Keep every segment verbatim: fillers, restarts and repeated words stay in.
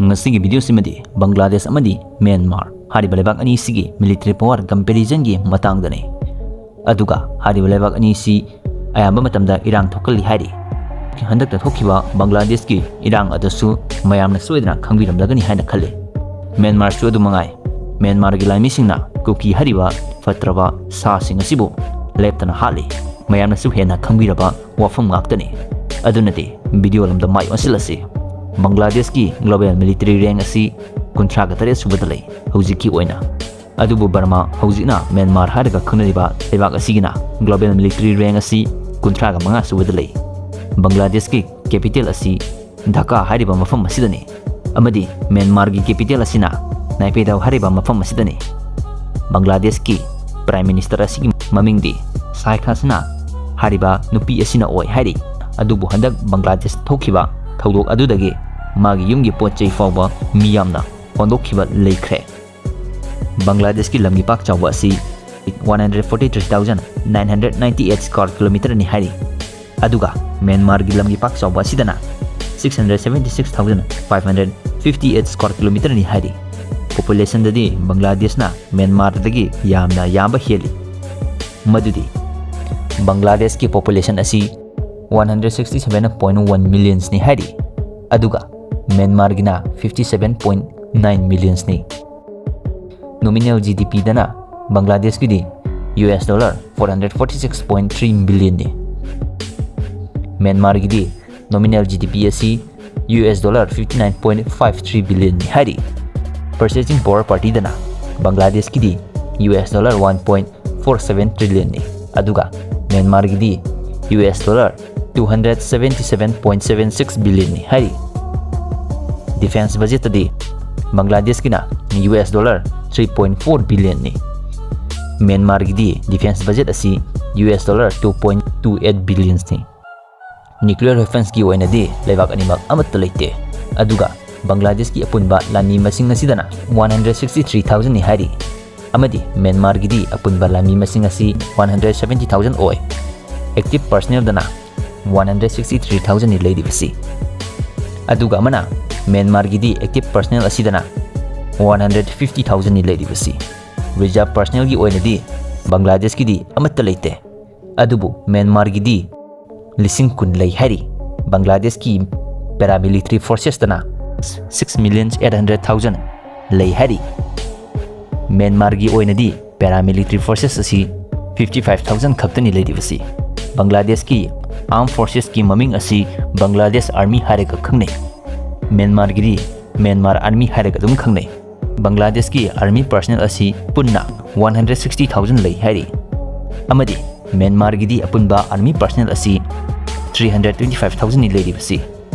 ꯉꯁꯤꯒꯤ ꯚꯤꯗꯤꯑꯣꯁꯤꯃꯗꯤ ꯕꯪꯒ꯭ꯂꯥꯗꯦꯁ ꯑꯃꯗꯤ ꯃ꯭ꯌꯥꯟꯃꯥꯔ ꯍꯥꯏꯔꯤꯕ ꯂꯩꯕꯥꯛ ꯑꯅꯤꯁꯤꯒꯤ military power comparisonꯒꯤ ꯃꯇꯥꯡꯗꯅꯤ꯫ ꯑꯗꯨꯒ ꯍꯥꯏꯔꯤꯕ ꯂꯩꯕꯥꯛ ꯑꯅꯤꯁꯤ ꯑꯌꯥꯝꯕ ꯃꯇꯝꯗ ꯏꯔꯥꯡ ꯊꯣꯛꯀꯜꯂꯤ ꯍꯥꯏꯔꯤ꯫ ꯍꯟꯗꯛꯇ ꯊꯣꯛꯈꯤꯕ ꯕꯪꯒ꯭ꯂꯥꯗꯦꯁꯀꯤ ꯏꯔꯥꯡ ꯑꯗꯨꯁꯨ ꯃꯌꯥꯝꯅ ꯁꯣꯏꯗꯅ ꯈꯪꯕꯤꯔꯝꯂꯒꯅꯤ ꯍꯥꯏꯅ ꯈꯜꯂꯤ꯫ ꯃ꯭ꯌꯥꯟꯃꯥꯔꯁꯨ ꯑꯗꯨ ꯃꯉꯥꯏ꯫ ꯃ꯭ꯌꯥꯟꯃꯥꯔꯒꯤ ꯂꯥꯟꯃꯤꯁꯤꯡꯅ ꯀꯨꯀꯤ ꯍꯥꯏꯔꯤꯕ ꯐꯠꯇ꯭ꯔꯕ ꯁꯥꯁꯤꯡ ꯑꯁꯤꯕꯨ ꯂꯦꯞꯇꯅ ꯍꯥꯠꯂꯤ꯫ ꯃꯌꯥꯝꯅꯁꯨ ꯍꯦꯟꯅ ꯈꯪꯕꯤꯔꯕ ꯋꯥꯐꯝ ꯉꯥꯛꯇꯅꯤ꯫ ꯑꯗꯨꯅꯗꯤ ꯚꯤꯗꯤꯑꯣ ꯂꯝꯗ ꯃꯥꯏ ꯑꯣꯟꯁꯤꯜꯂꯁꯤ꯫ ꯕꯪꯒ꯭ꯂꯥꯗꯦꯁꯀꯤ global military rank ꯑꯁꯤ ꯀꯨꯟꯊ꯭ꯔꯥꯒ ꯇꯔꯦꯠ ꯁꯨꯕꯗ ꯂꯩ ꯍꯧꯖꯤꯛꯀꯤ ꯑꯣꯏꯅ꯫ ꯑꯗꯨꯕꯨ ꯕꯔꯃꯥ, ꯍꯧꯖꯤꯛꯅ ꯃ꯭ꯌꯥꯟꯃꯥꯔ ꯍꯥꯏꯔꯒ ꯈꯪꯅꯔꯤꯕ ꯂꯩꯕꯥꯛ ꯑꯁꯤꯒꯤꯅ global military rank ꯑꯁꯤ ꯀꯨꯟꯊ꯭ꯔꯥꯒ ꯃꯉꯥ ꯁꯨꯕꯗ ꯂꯩ꯫ ꯕꯪꯒ꯭ꯂꯥꯗꯦꯁꯀꯤ capital ꯑꯁꯤ ꯙꯥꯀꯥ ꯍꯥꯏꯔꯤꯕ ꯃꯐꯝ ꯑꯁꯤꯗꯅꯤ꯫ ꯑꯃꯗꯤ ꯃ꯭ꯌꯥꯟꯃꯥꯔꯒꯤ capital ꯑꯁꯤꯅ ꯅꯥꯏꯄꯦꯗꯥꯎ ꯍꯥꯏꯔꯤꯕ ꯃꯐꯝ ꯑꯁꯤꯗꯅꯤ꯫ ꯕꯪꯒ꯭ꯂꯥꯗꯦꯁꯀꯤ Prime Minister ꯑꯁꯤꯒꯤ ꯃꯃꯤꯡꯗꯤ ꯁꯥꯏꯈ ꯍꯁꯤꯅꯥ ꯍꯥꯏꯔꯤꯕ ꯅꯨꯄꯤ ꯑꯁꯤꯅ ꯑꯣꯏ ꯍꯥꯏꯔꯤ꯫ ꯑꯗꯨꯕꯨ ꯍꯟꯗꯛ ꯕꯪꯒ꯭ꯂꯥꯗꯦꯁꯇ ꯊꯣꯛꯈꯤꯕ ꯊꯧꯗꯣꯛ ꯑꯗꯨꯗꯒꯤ ꯃꯥꯒꯤ ꯌꯨꯝꯒꯤ ꯄꯣꯠ ꯆꯩ ꯐꯥꯎꯕ ꯃꯤꯌꯥꯝꯅ ꯍꯣꯟꯗꯣꯛꯈꯤꯕ ꯂꯩꯈ꯭ꯔꯦ꯫ ꯕꯪꯒ꯭ꯂꯥꯗꯦꯁꯀꯤ ꯂꯝꯒꯤ ꯄꯥꯛ ꯆꯥꯎꯕ ꯑꯁꯤ one hundred forty three thousand nine hundred ninety eight square kilometerꯅꯤ ꯍꯥꯏꯔꯤ꯫ ꯑꯗꯨꯒ ꯃ꯭ꯌꯥꯟꯃꯥꯔꯒꯤ ꯂꯝꯒꯤ ꯄꯥꯛ ꯆꯥꯎꯕ ꯑꯁꯤꯗꯅ six hundred seventy six thousand five hundred fifty eight square kilometerꯅꯤ ꯍꯥꯏꯔꯤ꯫ Populationꯗꯗꯤ ꯕꯪꯒ꯭ꯂꯥꯗꯦꯁꯅ ꯃ꯭ꯌꯥꯟꯃꯥꯔꯗꯒꯤ ꯌꯥꯝꯅ ꯌꯥꯝꯕ ꯍꯦꯜꯂꯤ꯫ ꯃꯗꯨꯗꯤ ꯕꯪꯒ꯭ꯂꯥꯗꯦꯁꯀꯤ population ꯑꯁꯤ one hundred sixty seven point one millionsꯅꯤ ꯍꯥꯏꯔꯤ꯫ ꯑꯗꯨꯒ ꯃ꯭ꯌꯥꯟꯃꯥꯔꯒꯤꯅ fifty seven point nine millionsꯅꯤ꯫ Nominal GDPꯗꯅ ꯕꯪꯒ꯭ꯂꯥꯗꯦꯁꯀꯤꯗꯤ US dollar four hundred forty six point three billionꯅꯤ꯫ ꯃ꯭ꯌꯥꯟꯃꯥꯔꯒꯤꯗꯤ nominal GDP ꯑꯁꯤ US dollar fifty nine point five three billionꯅꯤ ꯍꯥꯏꯔꯤ꯫ Purchasing power partyꯗꯅ ꯕꯪꯒ꯭ꯂꯥꯗꯦꯁꯀꯤꯗꯤ US dollar one point four seven trillionꯅꯤ꯫ ꯑꯗꯨꯒ ꯃ꯭ꯌꯥꯟꯃꯥꯔꯒꯤꯗꯤ US dollar two hundred seventy seven point seven six billionꯅꯤ ꯍꯥꯏꯔꯤ꯫ Defence budgetꯇꯗꯤ ꯕꯪꯒ꯭ꯂꯥꯗꯦꯁꯀꯤꯅ US dollar three point four billionꯅꯤ꯫ ꯃ꯭ꯌꯥꯟꯃꯥꯔꯒꯤꯗꯤ defence budget ꯑꯁꯤ US dollar two point two eight billionsꯅꯤ꯫ Nuclear weaponsꯀꯤ ꯑꯣꯏꯅꯗꯤ ꯂꯩꯕꯥꯛ ꯑꯅꯤꯃꯛ ꯑꯃꯠꯇ ꯂꯩꯇꯦ꯫ ꯑꯗꯨꯒ ꯕꯪꯒ꯭ꯂꯥꯗꯦꯁꯀꯤ ꯑꯄꯨꯟꯕ ꯂꯥꯟꯃꯤ ꯃꯁꯤꯡ ꯑꯁꯤꯗꯅ one hundred sixty three thousandꯅꯤ ꯍꯥꯏꯔꯤ꯫ ꯑꯃꯗꯤ ꯃ꯭ꯌꯥꯟꯃꯥꯔꯒꯤꯗꯤ ꯑꯄꯨꯟꯕ ꯂꯥꯟꯃꯤ ꯃꯁꯤꯡ ꯑꯁꯤ one hundred seventy thousand ꯑꯣꯏ꯫ Active personnelꯗꯅ one hundred sixty three thousandꯅꯤ ꯂꯩꯔꯤꯕꯁꯤ꯫ ꯑꯗꯨꯒ ꯑꯃꯅ ꯃ꯭ꯌꯥꯟꯃꯥꯔꯒꯤꯗꯤ active personnel ꯑꯁꯤꯗꯅ one hundred fifty thousand ꯅꯤ ꯂꯩꯔꯤꯕꯁꯤ꯫ Reserve personnel ꯒꯤ ꯑꯣꯏꯅꯗꯤ ꯕꯪꯒ꯭ꯂꯥꯗꯦꯁꯀꯤꯗꯤ ꯑꯃꯠꯇ ꯂꯩꯇꯦ꯫ ꯑꯗꯨꯕꯨ ꯃ꯭ꯌꯥꯟꯃꯥꯔꯒꯤꯗꯤ ꯂꯤꯁꯤꯡ ꯀꯨꯟ ꯂꯩ ꯍꯥꯏꯔꯤ꯫ ꯕꯪꯒ꯭ꯂꯥꯗꯦꯁꯀꯤ paramilitary forces ꯇꯅ six million eight hundred thousand ꯂꯩ ꯍꯥꯏꯔꯤ꯫ ꯃ꯭ꯌꯥꯟꯃꯥꯔꯒꯤ ꯑꯣꯏꯅꯗꯤ paramilitary forces ꯑꯁꯤ fifty five thousand ꯈꯛꯇꯅꯤ ꯂꯩꯔꯤꯕꯁꯤ꯫ ꯕꯪꯒ꯭ꯂꯥꯗꯦꯁꯀꯤ armed forces ꯀꯤ ꯃꯃꯤꯡ ꯑꯁꯤ ꯕꯪꯒ꯭ꯂꯥꯗꯦꯁ Army ꯍꯥꯏꯔꯒ ꯈꯪꯅꯩ꯫ ꯃ꯭ꯌꯥꯟꯃꯥꯔꯒꯤꯗꯤ Myanmar Army ꯍꯥꯏꯔꯒ ꯑꯗꯨꯝ ꯈꯪꯅꯩ꯫ ꯕꯪꯒ꯭ꯂꯥꯗꯦꯁꯀꯤ army personnel ꯑꯁꯤ ꯄꯨꯟꯅ one hundred sixty thousand ꯂꯩ ꯍꯥꯏꯔꯤ꯫ ꯑꯃꯗꯤ ꯃ꯭ꯌꯥꯟꯃꯥꯔꯒꯤꯗꯤ ꯑꯄꯨꯟꯕ army personnel ꯑꯁꯤ three hundred twenty five thousand ꯅꯤ ꯂꯩꯔꯤꯕꯁꯤ꯫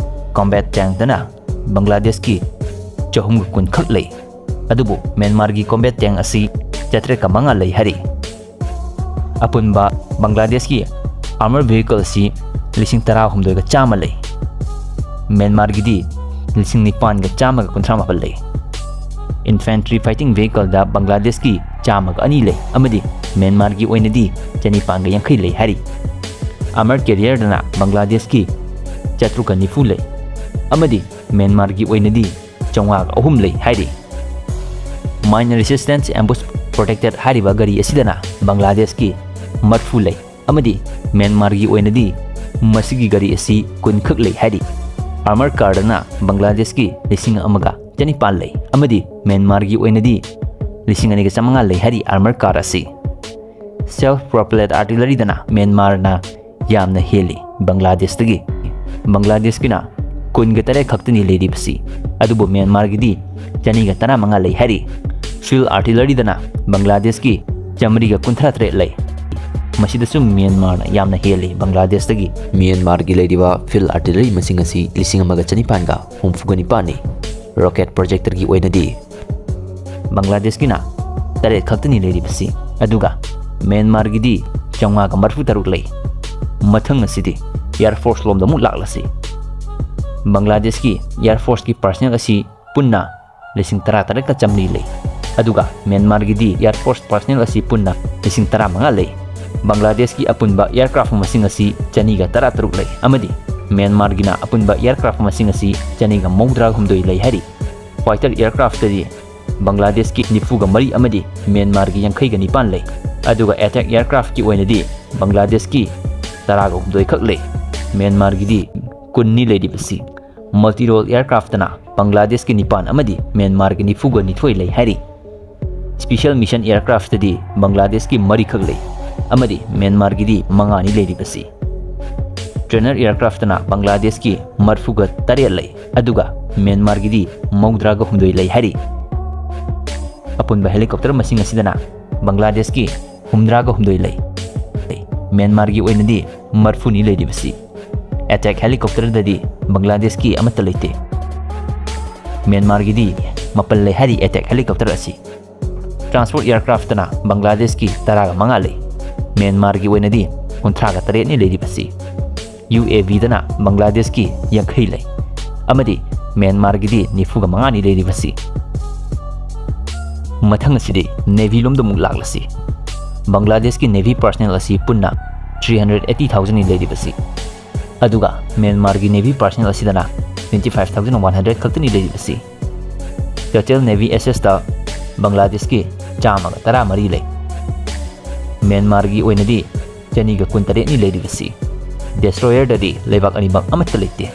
Combat tank ꯇꯅ ꯕꯪꯒ꯭ꯂꯥꯗꯦꯁꯀꯤ ꯆꯍꯨꯝꯒ ꯀꯨꯟ ꯈꯛ ꯂꯩ꯫ ꯑꯗꯨꯕꯨ ꯃ꯭ꯌꯥꯟꯃꯥꯔꯒꯤ combat tank ꯑꯁꯤ ꯆꯥꯇ꯭ꯔꯦꯠꯀ ꯃꯉꯥ ꯂꯩ ꯍꯥꯏꯔꯤ꯫ ꯑꯄꯨꯟꯕ ꯕꯪꯒ꯭ꯂꯥꯗꯦꯁꯀꯤ armor vehicle ꯑꯁꯤ ꯂꯤꯁꯤꯡ ꯇꯔꯥꯍꯨꯝꯗꯣꯏꯒ ꯆꯥꯝꯃ ꯂꯩ꯫ ꯃ꯭ꯌꯥꯟꯃꯥꯔꯒꯤꯗꯤ ꯂꯤꯁꯤꯡ ꯅꯤꯄꯥꯟꯒ ꯆꯥꯝꯃꯒ ꯀꯨꯟꯊ꯭ꯔꯥ ꯃꯥꯄꯟ ꯂꯩ꯫ Infantry fighting vehicle ꯗ ꯕꯪꯒ꯭ꯂꯥꯗꯦꯁꯀꯤ ꯆꯥꯝꯃꯒ ꯑꯅꯤ ꯂꯩ ꯑꯃꯗꯤ ꯃ꯭ꯌꯥꯟꯃꯥꯔꯒꯤ ꯑꯣꯏꯅꯗꯤ ꯆꯅꯤꯄꯥꯟꯒ ꯌꯥꯡꯈꯩ ꯂꯩ ꯍꯥꯏꯔꯤ꯫ Armor carrier ꯗꯅ ꯕꯪꯒ꯭ꯂꯥꯗꯦꯁꯀꯤ ꯆꯥꯇ꯭ꯔꯨꯛꯀ ꯅꯤꯐꯨ ꯂꯩ ꯑꯃꯗꯤ ꯃ꯭ꯌꯥꯟꯃꯥꯔꯒꯤ ꯑꯣꯏꯅꯗꯤ ꯆꯥꯝꯃꯉꯥꯒ ꯑꯍꯨꯝ ꯂꯩ ꯍꯥꯏꯔꯤ꯫ Mine resistant ambush protected ꯍꯥꯏꯔꯤꯕ ꯒꯥꯔꯤ ꯑꯁꯤꯗꯅ ꯕꯪꯒ꯭ꯂꯥꯗꯦꯁꯀꯤ ꯃꯔꯐꯨ ꯂꯩ ꯑꯃꯗꯤ ꯃ꯭ꯌꯥꯟꯃꯥꯔꯒꯤ ꯑꯣꯏꯅꯗꯤ ꯃꯁꯤꯒꯤ ꯒꯥꯔꯤ ꯑꯁꯤ ꯀꯨꯟ ꯈꯛ ꯂꯩ ꯍꯥꯏꯔꯤ꯫ Armor car ꯗꯅ ꯕꯪꯒ꯭ꯂꯥꯗꯦꯁꯀꯤ ꯂꯤꯁꯤꯡ ꯑꯃꯒ ꯆꯅꯤꯄꯥꯟ ꯂꯩ ꯑꯃꯗꯤ ꯃ꯭ꯌꯥꯟꯃꯥꯔꯒꯤ ꯑꯣꯏꯅꯗꯤ ꯂꯤꯁꯤꯡ ꯑꯅꯤꯒ ꯆꯥꯝꯃꯉꯥ ꯂꯩ ꯍꯥꯏꯔꯤ armor car ꯑꯁꯤ꯫ Self propelled artillery ꯗꯅ ꯃ꯭ꯌꯥꯟꯃꯥꯔꯅ ꯌꯥꯝꯅ ꯍꯦꯜꯂꯤ ꯕꯪꯒ꯭ꯂꯥꯗꯦꯁꯇꯒꯤ꯫ ꯕꯪꯒ꯭ꯂꯥꯗꯦꯁꯀꯤꯅ ꯀꯨꯟꯒ ꯇꯔꯦꯠ ꯈꯛꯇꯅꯤ ꯂꯩꯔꯤꯕꯁꯤ, ꯑꯗꯨꯕꯨ ꯃ꯭ꯌꯥꯟꯃꯥꯔꯒꯤꯗꯤ ꯆꯅꯤꯒ ꯇꯔꯥꯃꯉꯥ ꯂꯩ ꯍꯥꯏꯔꯤ꯫ Field artillery ꯗꯅ ꯕꯪꯒ꯭ꯂꯥꯗꯦꯁꯀꯤ ꯆꯥꯃꯔꯤꯒ ꯀꯨꯟꯊ꯭ꯔꯥ ꯇꯔꯦꯠ ꯂꯩ꯫ ꯃꯁꯤꯗꯁꯨ ꯃ꯭ꯌꯥꯟꯃꯥꯔꯅ ꯌꯥꯝꯅ ꯍꯦꯜꯂꯤ ꯕꯪꯒ꯭ꯂꯥꯗꯦꯁꯇꯒꯤ꯫ ꯃ꯭ꯌꯥꯟꯃꯥꯔꯒꯤ ꯂꯩꯔꯤꯕ field artillery ꯃꯁꯤꯡ ꯑꯁꯤ ꯂꯤꯁꯤꯡ ꯑꯃꯒ ꯆꯅꯤꯄꯥꯟꯒ ꯍꯨꯝꯐꯨꯒ ꯅꯤꯄꯥꯟꯅꯤ꯫ Rocket projector ꯒꯤ ꯑꯣꯏꯅꯗꯤ ꯕꯪꯒ꯭ꯂꯥꯗꯦꯁꯀꯤꯅ ꯇꯔꯦꯠ ꯈꯛꯇꯅꯤ ꯂꯩꯔꯤꯕꯁꯤ, ꯑꯗꯨꯒ ꯃ꯭ꯌꯥꯟꯃꯥꯔꯒꯤꯗꯤ ꯆꯥꯝꯃꯉꯥꯒ ꯃꯔꯐꯨ ꯇꯔꯨꯛ ꯂꯩ꯫ ꯃꯊꯪ ꯑꯁꯤꯗꯤ Air Force ꯂꯣꯝꯗ ꯑꯃꯨꯛ ꯂꯥꯛꯂꯁꯤ꯫ ꯕꯪꯒ꯭ꯂꯥꯗꯦꯁꯀꯤ Air Force ꯀꯤ personnel ꯑꯁꯤ ꯄꯨꯟꯅ ꯂꯤꯁꯤꯡ ꯇꯔꯥ ꯇꯔꯦꯠꯀ ꯆꯥꯃꯔꯤ ꯂꯩ, ꯑꯗꯨꯒ ꯃ꯭ꯌꯥꯟꯃꯥꯔꯒꯤꯗꯤ Air Force personnel ꯑꯁꯤ ꯄꯨꯟꯅ ꯂꯤꯁꯤꯡ ꯇꯔꯥꯃꯉꯥ ꯂꯩ꯫ ꯕꯪꯒ꯭ꯂꯥꯗꯦꯁꯀꯤ ꯑꯄꯨꯟꯕ aircraft ꯃꯁꯤꯡ ꯑꯁꯤ ꯆꯅꯤꯒ ꯇꯔꯥꯇꯔꯨꯛ ꯂꯩ ꯑꯃꯗꯤ ꯃ꯭ꯌꯥꯟꯃꯥꯔꯒꯤꯅ ꯑꯄꯨꯟꯕ aircraft ꯃꯁꯤꯡ ꯑꯁꯤ ꯆꯅꯤꯒ ꯃꯧꯗ꯭ꯔꯥ ꯍꯨꯝꯗꯣꯏ ꯂꯩ ꯍꯥꯏꯔꯤ꯫ Fighter aircraftꯇꯗꯤ ꯕꯪꯒ꯭ꯂꯥꯗꯦꯁꯀꯤ ꯅꯤꯐꯨꯒ ꯃꯔꯤ ꯑꯃꯗꯤ ꯃ꯭ꯌꯥꯟꯃꯥꯔꯒꯤ ꯌꯥꯡꯈꯩꯒ ꯅꯤꯄꯥꯟ ꯂꯩ꯫ ꯑꯗꯨꯒ attack aircraftꯀꯤ ꯑꯣꯏꯅꯗꯤ ꯕꯪꯒ꯭ꯂꯥꯗꯦꯁꯀꯤ ꯇꯔꯥꯒ ꯍꯨꯝꯗꯣꯏ ꯈꯛ ꯂꯩ꯫ ꯃ꯭ꯌꯥꯟꯃꯥꯔꯒꯤꯗꯤ ꯀꯨꯟꯅꯤ ꯂꯩꯔꯤꯕꯁꯤ꯫ Multi role aircraftꯇꯅ ꯕꯪꯒ꯭ꯂꯥꯗꯦꯁꯀꯤ ꯅꯤꯄꯥꯟ ꯑꯃꯗꯤ ꯃ꯭ꯌꯥꯟꯃꯥꯔꯒꯤ ꯅꯤꯐꯨꯒ ꯅꯤꯊꯣꯏ ꯂꯩ ꯍꯥꯏꯔꯤ꯫ Special mission aircraftꯇꯗꯤ ꯕꯪꯒ꯭ꯂꯥꯗꯦꯁꯀꯤ ꯃꯔꯤꯈꯛ ꯂꯩ ꯑꯃꯗꯤ ꯃ꯭ꯌꯥꯟꯃꯥꯔꯒꯤꯗꯤ ꯃꯉꯥꯅꯤ ꯂꯩꯔꯤꯕꯁꯤ꯫ Trainer aircraftꯇꯅ ꯕꯪꯒ꯭ꯂꯥꯗꯦꯁꯀꯤ ꯃꯔꯤꯐꯨꯒ ꯇꯔꯦꯠ ꯂꯩ, ꯑꯗꯨꯒ ꯃ꯭ꯌꯥꯟꯃꯥꯔꯒꯤꯗꯤ ꯃꯧꯗ꯭ꯔꯥꯒ ꯍꯨꯝꯗꯣꯏ ꯂꯩ ꯍꯥꯏꯔꯤ꯫ ꯑꯄꯨꯟꯕ helicopter ꯃꯁꯤꯡ ꯑꯁꯤꯗꯅ ꯕꯪꯒ꯭ꯂꯥꯗꯦꯁꯀꯤ ꯍꯨꯝꯗ꯭ꯔꯥꯒ ꯍꯨꯝꯗꯣꯏ ꯂꯩ꯫ ꯃ꯭ꯌꯥꯟꯃꯥꯔꯒꯤ ꯑꯣꯏꯅꯗꯤ ꯃꯔꯤꯐꯨꯅꯤ ꯂꯩꯔꯤꯕꯁꯤ꯫ Attack helicopterꯗꯗꯤ ꯕꯪꯒ꯭ꯂꯥꯗꯦꯁꯀꯤ ꯑꯃꯠꯇ ꯂꯩꯇꯦ꯫ ꯃ꯭ꯌꯥꯟꯃꯥꯔꯒꯤꯗꯤ ꯃꯥꯄꯜ ꯂꯩ ꯍꯥꯏꯔꯤ attack helicopter ꯑꯁꯤ꯫ Transport aircraftꯇꯅ ꯕꯪꯒ꯭ꯂꯥꯗꯦꯁꯀꯤ ꯇꯔꯥꯒ ꯃꯉꯥ ꯂꯩ꯫ ꯃ꯭ꯌꯥꯟꯃꯥꯔꯒꯤ ꯑꯣꯏꯅꯗꯤ ꯀꯨꯟꯊ꯭ꯔꯥꯒ ꯇꯔꯦꯠꯅꯤ ꯂꯩꯔꯤꯕꯁꯤ꯫ UAVꯗꯅ ꯕꯪꯒ꯭ꯂꯥꯗꯦꯁꯀꯤ ꯌꯥꯡꯈꯩ ꯂꯩ ꯑꯃꯗꯤ ꯃ꯭ꯌꯥꯟꯃꯥꯔꯒꯤꯗꯤ ꯅꯤꯐꯨꯒ ꯃꯉꯥꯅꯤ ꯂꯩꯔꯤꯕꯁꯤ꯫ ꯃꯊꯪ ꯑꯁꯤꯗꯤ Navy ꯂꯣꯝꯗ ꯑꯃꯨꯛ ꯂꯥꯛꯂꯁꯤ꯫ ꯕꯪꯒ꯭ꯂꯥꯗꯦꯁꯀꯤ Navy personnel ꯑꯁꯤ ꯄꯨꯟꯅ three hundred eighty thousandꯅꯤ ꯂꯩꯔꯤꯕꯁꯤ꯫ ꯑꯗꯨꯒ ꯃ꯭ꯌꯥꯟꯃꯥꯔꯒꯤ Navy personnel ꯑꯁꯤꯗꯅ twenty five thousand one hundred ꯈꯛꯇꯅꯤ ꯂꯩꯔꯤꯕꯁꯤ꯫ Total Navy assetsꯇ ꯕꯪꯒ꯭ꯂꯥꯗꯦꯁꯀꯤ ꯆꯥꯝꯃꯒ ꯇꯔꯥꯃꯔꯤ ꯂꯩ꯫ ꯃ꯭ꯌꯥꯟꯃꯥꯔꯒꯤ ꯑꯣꯏꯅꯗꯤ ꯆꯅꯤꯒ ꯀꯨꯟꯇꯔꯦꯠꯅꯤ ꯂꯩꯔꯤꯕꯁꯤ꯫ Destroyerꯗꯗꯤ ꯂꯩꯕꯥꯛ ꯑꯅꯤꯃꯛ ꯑꯃꯠꯇ ꯂꯩꯇꯦ꯫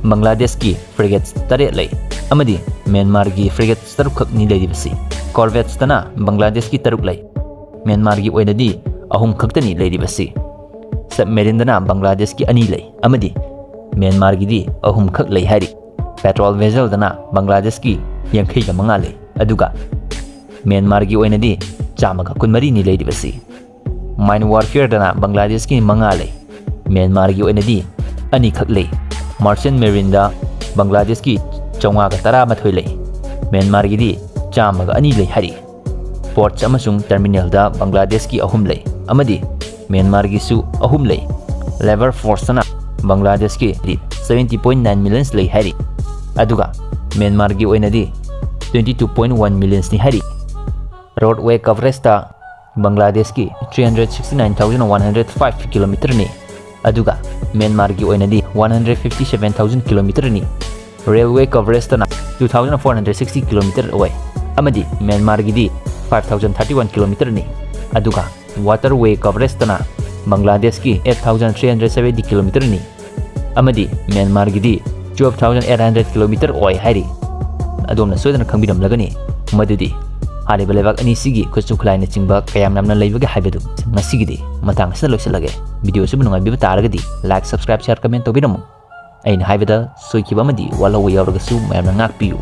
ꯕꯪꯒ꯭ꯂꯥꯗꯦꯁꯀꯤ frigates ꯇꯔꯦꯠ ꯂꯩ ꯑꯃꯗꯤ ꯃ꯭ꯌꯥꯟꯃꯥꯔꯒꯤ frigates ꯇꯔꯨꯛꯈꯛꯅꯤ ꯂꯩꯔꯤꯕꯁꯤ꯫ Corvetteꯇꯅ ꯕꯪꯒ꯭ꯂꯥꯗꯦꯁꯀꯤ ꯇꯔꯨꯛ ꯂꯩ꯫ ꯃ꯭ꯌꯥꯟꯃꯥꯔꯒꯤ ꯑꯣꯏꯅꯗꯤ ꯑꯍꯨꯝ ꯈꯛꯇꯅꯤ ꯂꯩꯔꯤꯕꯁꯤ꯫ Submarineꯗꯅ ꯕꯪꯒ꯭ꯂꯥꯗꯦꯁꯀꯤ ꯑꯅꯤ ꯂꯩ ꯑꯃꯗꯤ ꯃ꯭ꯌꯥꯟꯃꯥꯔꯒꯤꯗꯤ ꯑꯍꯨꯝꯈꯛ ꯂꯩ ꯍꯥꯏꯔꯤ꯫ Patrol vesselꯗꯅ ꯕꯪꯒ꯭ꯂꯥꯗꯦꯁꯀꯤ ꯌꯥꯡꯈꯩꯒ ꯃꯉꯥ ꯂꯩ, ꯑꯗꯨꯒ ꯃ꯭ꯌꯥꯟꯃꯥꯔꯒꯤ ꯑꯣꯏꯅꯗꯤ ꯆꯥꯝꯃꯒ ꯀꯨꯟꯃꯔꯤꯅꯤ ꯂꯩꯔꯤꯕꯁꯤ꯫ Mine warfareꯗꯅ ꯕꯪꯒ꯭ꯂꯥꯗꯦꯁꯀꯤ ꯃꯉꯥ ꯂꯩ, ꯃ꯭ꯌꯥꯟꯃꯥꯔꯒꯤ ꯑꯣꯏꯅꯗꯤ ꯑꯅꯤꯈꯛ ꯂꯩ꯫ Merchant marineꯗ ꯕꯪꯒ꯭ꯂꯥꯗꯦꯁꯀꯤ ꯆꯥꯝꯃꯉꯥꯒ ꯇꯔꯥꯃꯥꯊꯣꯏ ꯂꯩ, ꯃ꯭ꯌꯥꯟꯃꯥꯔꯒꯤꯗꯤ ꯆꯥꯝꯃꯒ ꯑꯅꯤ ꯂꯩ ꯍꯥꯏꯔꯤ꯫ Ports ꯑꯃꯁꯨꯡ terminalꯗ ꯕꯪꯒ꯭ꯂꯥꯗꯦꯁꯀꯤ ꯑꯍꯨꯝ ꯂꯩ ꯑꯃꯗꯤ ꯃ꯭ꯌꯥꯟꯃꯥꯔꯒꯤꯁꯨ ꯑꯍꯨꯝ ꯂꯩ꯫ Labour forceꯇꯅ ꯕꯪꯒ꯭ꯂꯥꯗꯦꯁꯀꯤ seventy point nine millions ꯂꯩ ꯍꯥꯏꯔꯤ, ꯑꯗꯨꯒ ꯃ꯭ꯌꯥꯟꯃꯥꯔꯒꯤ ꯑꯣꯏꯅꯗꯤ twenty two point one millionsꯅꯤ ꯍꯥꯏꯔꯤ꯫ Roadway coverageꯇ ꯕꯪꯒ꯭ꯂꯥꯗꯦꯁꯀꯤ three hundred sixty nine thousand one hundred five kilometerꯅꯤ, ꯑꯗꯨꯒ ꯃ꯭ꯌꯥꯟꯃꯥꯔꯒꯤ ꯑꯣꯏꯅꯗꯤ one hundred fifty seven thousand kilometerꯅꯤ꯫ Railway coverageꯇꯅ two thousand four hundred sixty kilometer ꯑꯣꯏ, ꯑꯃꯗꯤ ꯃ꯭ꯌꯥꯟꯃꯥꯔꯒꯤꯗꯤ five thousand thirty one kilometerꯅꯤ꯫ ꯑꯗꯨꯒ waterway coverageꯇꯅ ꯕꯪꯒ꯭ꯂꯥꯗꯦꯁꯀꯤ eight thousand three hundred seventy kilometerꯅꯤ, ꯑꯃꯗꯤ ꯃ꯭ꯌꯥꯟꯃꯥꯔꯒꯤꯗꯤ twelve thousand eight hundred kilometer ꯑꯣꯏ ꯍꯥꯏꯔꯤ꯫ ꯑꯗꯣꯝꯅ ꯁꯣꯏꯗꯅ ꯈꯪꯕꯤꯔꯝꯂꯒꯅꯤ ꯃꯗꯨꯗꯤ ꯍꯥꯏꯔꯤꯕ ꯂꯩꯕꯥꯛ ꯑꯅꯤꯁꯤꯒꯤ ꯈꯨꯠꯁꯨ ꯈꯨꯠꯂꯥꯏꯅꯆꯤꯡꯕ ꯀꯌꯥꯝ ꯌꯥꯝꯅ ꯂꯩꯕꯒꯦ ꯍꯥꯏꯕꯗꯨ꯫ ꯉꯁꯤꯒꯤꯗꯤ ꯃꯇꯥꯡ ꯑꯁꯤꯗ ꯂꯣꯏꯁꯤꯜꯂꯒꯦ꯫ Video ꯑꯁꯤꯕꯨ ꯅꯨꯡꯉꯥꯏꯕꯤꯕ ꯇꯥꯔꯒꯗꯤ like, subscribe, share, comment ꯇꯧꯕꯤꯔꯝꯃꯨ꯫ ꯑꯩꯅ ꯍꯥꯏꯕꯗ ꯁꯣꯏꯈꯤꯕ ꯑꯃꯗꯤ ꯋꯥꯠꯍꯧꯕ ꯌꯥꯎꯔꯒꯁꯨ ꯃꯌꯥꯝꯅ ꯉꯥꯛꯄꯤꯌꯨ꯫